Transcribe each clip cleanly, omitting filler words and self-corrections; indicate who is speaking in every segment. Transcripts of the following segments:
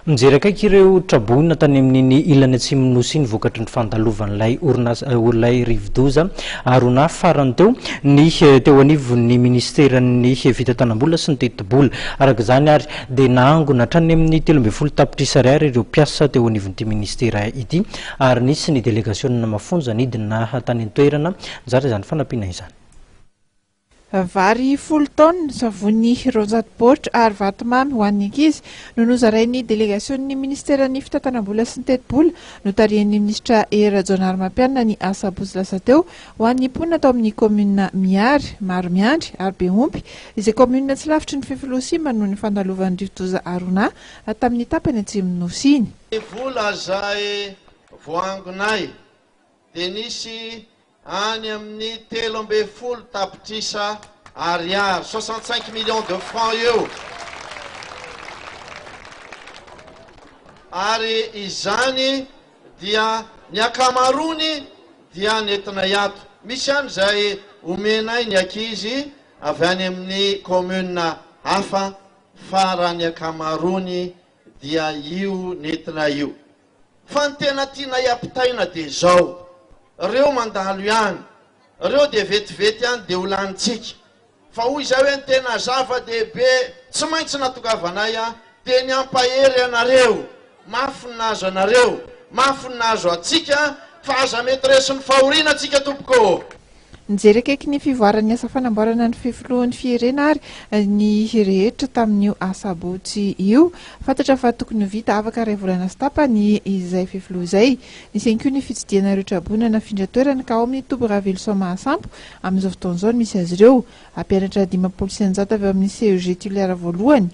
Speaker 1: Mijery akaiky ireo traboina tany amin'iny ilany atsimon'ny Nosy iny vokatry ny fandalovan'ilay orinasa ilay rivodoza Haruna farany teo ny teo anivon'ny minisiteran'ny fitantanam-bola sy ny tetibola. Araka izany ary dia nahangona hatrany amin'ny 13 tapitrisa ariary ireo mpiasa teo anivon'ity minisitera ity ary nisy ny delegasionina mafonja nidina tany an-toerana nizara izany fanampiana izany.
Speaker 2: Vary folo taonina, savony 200 baoritra ary vatomamy ho an'ny ankizy no nozarain'ny delegasionin'ny minisiteran'ny fitantanam-bola sy ny tetibola notarihin'ny minisitra Hery Rajaonarimampianina ny asabotsy lasa teo ho an'ny mponina tao amin'ny kaominina Miary, Maromiandry ary Behompy izay kaominina tsy lavitry ny fefiloha simba noho ny fandalovan'ny rivodoza Haruna tamin'ny tapany atsimon'ny Nosy iny.
Speaker 3: Ny vola izay voaangonay dia nisy any amin'ny 13 tapitrisa ariary, 65 millions de francs eo, ary izany dia ny ankamaroany dia nentinay ato. Misy ihany izay omenay ny ankizy avy any amin'ny commune hafa fa raha ny ankamaroany dia io nentinay io. Fa ny tena tianay ampitaina dia izao, reo mandalo ihany, reo dia vetivety ihany dia ho lanintsika. Fa hoy izahay hoe ny tena zava-dehibe tsy maintsy natongavanay dia ny hampahery anareo, mafy ny nahazo anareo, mafy ny nahazo antsika, fa aza mety resin'ny fahoriana tsika tompoko ô!
Speaker 2: Nijery akaiky ny fivoaran'ny asa fanamboarana ny fefilohan'ny Fierena ary ny rehetra tamin'io asabotsy io. Fantatra fa tokony ho vita afaka iray volana sy tapany izay fefiloha izay. Nisy ihany koa ny fitsidihana ireo traboina nafindra toerana ka ao amin'ny toby Raveloson Mahasampo amin'izao fotoana izao no misy azy ireo. Mpianatra 150 avy ao amin'ny CEG Toliara voalohany.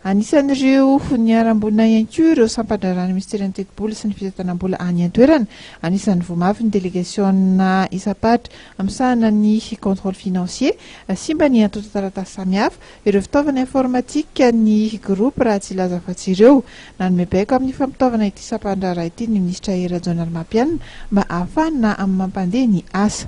Speaker 2: Anisan'ireo niharam-boina ihany koa ireo sampan-draharahan'ny minisiteran'ny Tetibola sy ny fitantanam-bola any an-toerana. Anisan'ny voa mafy ny delegasiona isam-paritra misahana ny contrôle financier. Simba ny antontan-taratasy samihafa, ireo fitaovana informatique ny groupe raha tsy hilaza afa-tsy ireo. Nanome baiko amin'ny fampitaovana ity sampan-draharaha ity ny minisitra Hery Rajaonarimampianina mba hahafahana mampandeha ny asa.